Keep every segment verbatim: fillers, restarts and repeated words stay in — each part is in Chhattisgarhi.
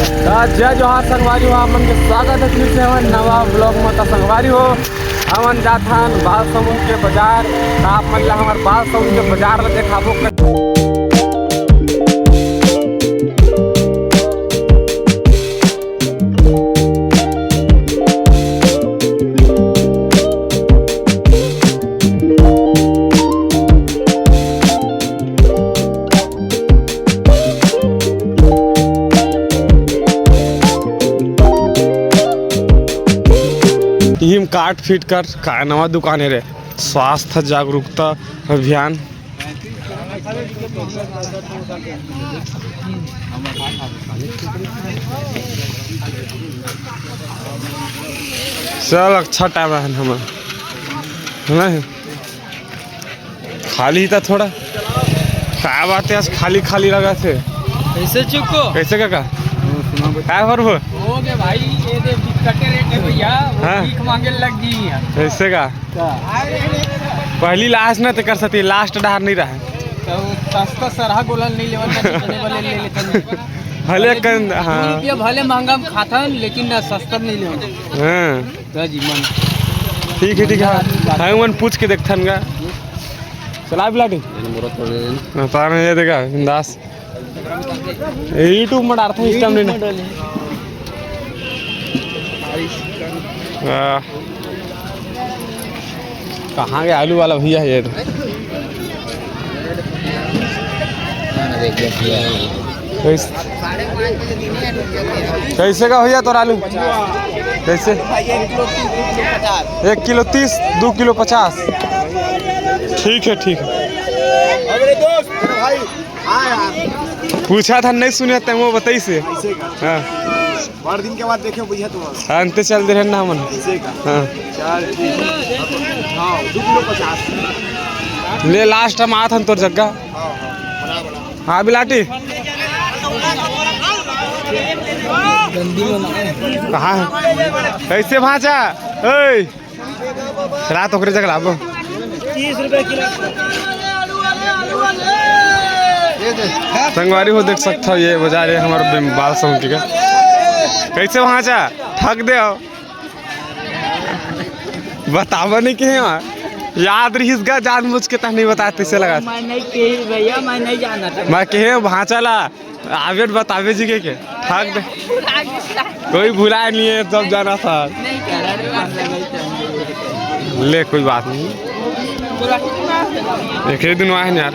त जय जोहार संगवारी हो, आप मन के स्वागत हे फिर से हमर नवा vlog में। त संगवारी हो, हमन जात हन बालसमुंद के बाजार। त आप मन ला हमर बालसमुंद के बाजार ला देखाबो। इहिम काट फिट कर का नवा दुकान हे रे, स्वास्थ्य जागरूकता अभियान। चल, अच्छा टाइम हे हमर, है ना? खाली ही था थोड़ा। का बात हे, आज खाली खाली लगा थे। कैसे चुको? कैसे काका? का भर हो? हो गए भाई, ये दे बिस्कटे रेट है भैया, वो हाँ। भीख मांगे लग गई है। कैसे का? का? पहली लास्ट ना तेकर साथी लास्ट डहार नहीं रहा। तो सस्ता सरहा गोला नहीं लेवन ना, कितने वाले ले लेते हैं। भले दू कन-, दू हाँ। रुपया भले महंगा हम खाथन, लेकिन ना सस्ता नहीं लेवन। हाँ। हाँ जी, मन। ठीक है, ठीक है। हाँ, मन पूछ के देखथन गा। चला बिलाटी। हाँ, तार में ये देखा, बिंदास। ये YouTube में डालता हूँ, इस टाइम नहीं। हाँ। कहाँ गया आलू वाला भैया ये तो? कैसे, कैसे का भैया तोर आलू? कैसे? एक किलो तीस, दो किलो पचास। ठीक है, ठीक है। पूछा था, नहीं सुने थे, वो बताइस। हाँ। बड़ दिन के बाद देखे भैया तुम। हाँ, अंते चल दे रहे ना हमन। ऐसे का? हाँ। चल, ठीक है। हाँ, दो किलो पचास। ले, लास्ट हम आत हन तोर जगह। हाँ, हाँ, बड़ा, बड़ा। हाँ, बिलाटी। कहाँ है? कैसे भांचा? ए, रात ओकरे जगह लाबो। तीस रुपए किलो। संगवारी हो, देख सकत हो, ये बाजार है हमारे बिम-, बालसमुंद का। कैसे भांचा? ठग दे हो। बतावा नहीं के वहाँ। याद रहिस गा, जानबूझ के तह नहीं बताते से लगा। मैं नहीं कही भैया, मैं नहीं जाना था। मैं कहे भांचा ला। आबे त बताबे जी के, के? ठग दे। कोई भुलाए नहीं है, सब जाना था। ले, कोई बात नहीं। एक ही दिन आए हैं यार।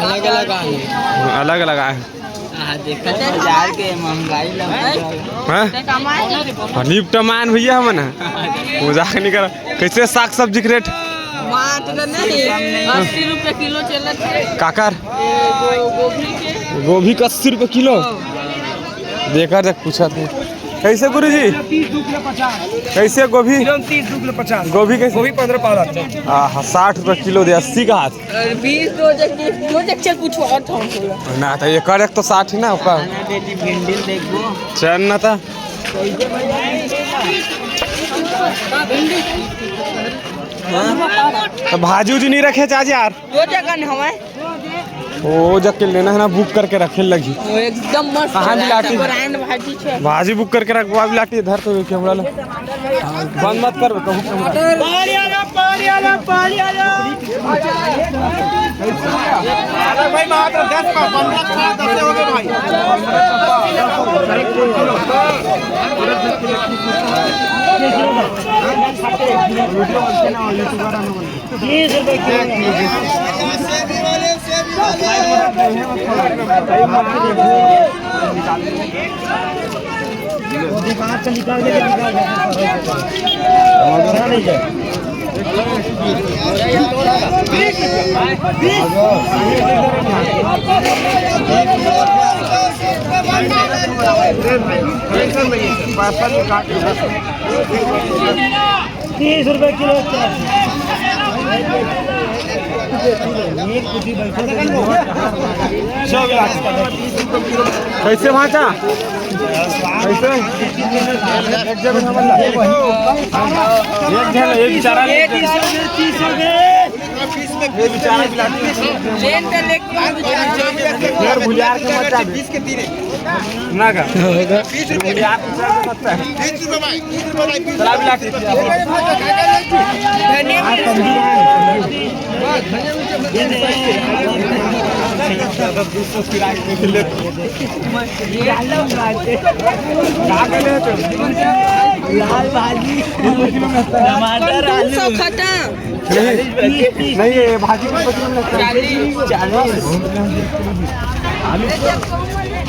अलग अलग आए हैं। अलग अलग आए हैं। हाँ, देखा तो बाजार के महंगाई लग गई। हाँ? हनीफ टमान भैया हमन है। मजाक नहीं करा। कैसे साग सब्जी के रेट? बात तो नहीं, अस्सी रुपए किलो चलत है। काकर? ये गो-, गोभी के। गोभी का अस्सी रुपए किलो। हाँ। देखा देख, पूछा थे। कैसे गुरु जी? तीस, दो किलो पचास। कैसे गोभी? किलो तीस, दो किलो पचास। गोभी कैसे? गोभी पन्द्रह पाव आता है। हाँ, हाँ, साठ रुपए किलो दे, अस्सी का हाथ। अरे बीस दो जग, दो जग चल पूछो और था उनको। ना, तो ये करे तो साठ ही ना, ओकर। खाना दे दी, भिंडी देखो। चल ना था। तो भाजी उजी नहीं रखे चाची यार। दो जगह न हमारे। वो जग के लेना है ना, बुक करके रखे लगी। वो एकदम मस्त कहाँ है, बिलाटी? Brand भाजी छे। भाजी बुक करके रखवा बिलाटी, इधर तो कैमरा ला। बंद मत कर, कहूँ कैमरा। पानी आ रहा, पानी आ रहा, पानी आ रहा। भाई, मात्र दस का, पन्द्रह का, दस हो गए भाई। बीस रुपए किलो। तीस रुपए किलो। कैसे भांचा? कैसे? एक जगह हमन ला। एक जन, एक चारा ले। तीस रुपए। ये बेचारा बिलाटी। यार, भुलियार के मत जाबे। ना का? होगा। भुलियार के मत जाबे। चला बिलाटी। धन्यवाद। लाल भाजी, टमाटर, आलू। दो सौ खत्म। नहीं, नहीं, ये भाजी कितने किलो में लगता है? चालीस। चालीस। आलू,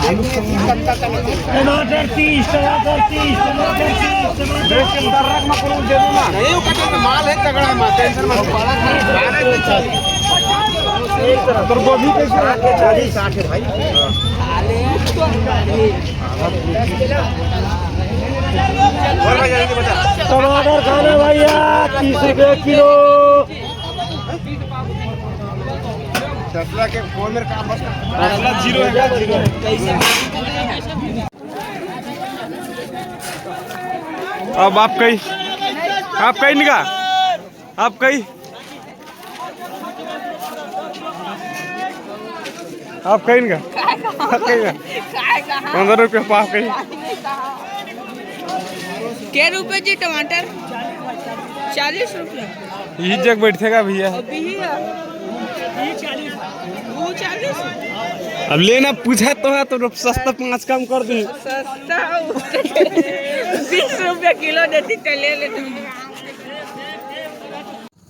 आलू। टमाटर तीस, टमाटर तीस, टमाटर तीस, टमाटर तीस। नहीं, वो कटे तो माल है तगड़ा, माल टेंशन मत लो। तो गोभी कैसे? साठ है, चालीस, साठ है भाई। टमाटर खाना भैया, तीस रुपये किलो। तसला के फोन में काम बस। तसला जीरो है, जीरो है। अब आप कहीं, आप कहीं नहीं गा, आप कहीं। आप कहीं का? आप कहीं का? पंद्रह रुपया पाव कहीं। के रुपये जी टमाटर? चालीस रुपया। यही जग बैठेगा भैया। अभी ही है। वो चालीस। अब लेना पूछा तो है तो सस्ता पाँच कम कर दे। सस्ता। बीस रुपया किलो देती तो ले लेते।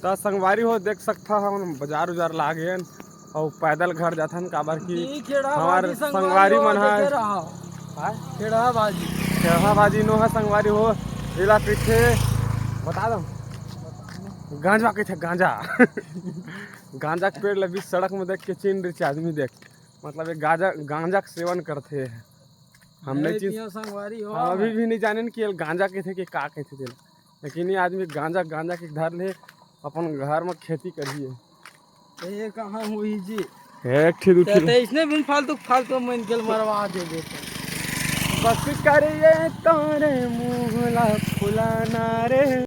त संगवारी हो, देख सकथा हमन बाजार उजार ला गेन अउ पैदल घर जाथन, काबर कि हमर संगवारी मन ह। खेड़हा भाजी। खेड़हा भाजी नो ह संगवारी हो, एला कहिथे, बता दो, गांजा कहिथे, गांजा। गांजा के पेड़ ल बीच सड़क में देख के चिन्ह रहिथे आदमी, देख, मतलब ये गांजा, गांजा के सेवन करथे। हम नहीं चिन्ह, संगवारी हो, हम अभी भी नहीं जानेन कि ये गांजा कहिथे कि का कहिथे तेला। लेकिन ये आदमी गांजा, गांजा के धर ले, अपन घर में खेती करिए। ये कहाँ हुई जी? एक ठे दू ठे। ते इसने बिन फालतू, फालतू मन के मरवा दे देते। बस करिए तोरे मुँह ला फुलाना रे।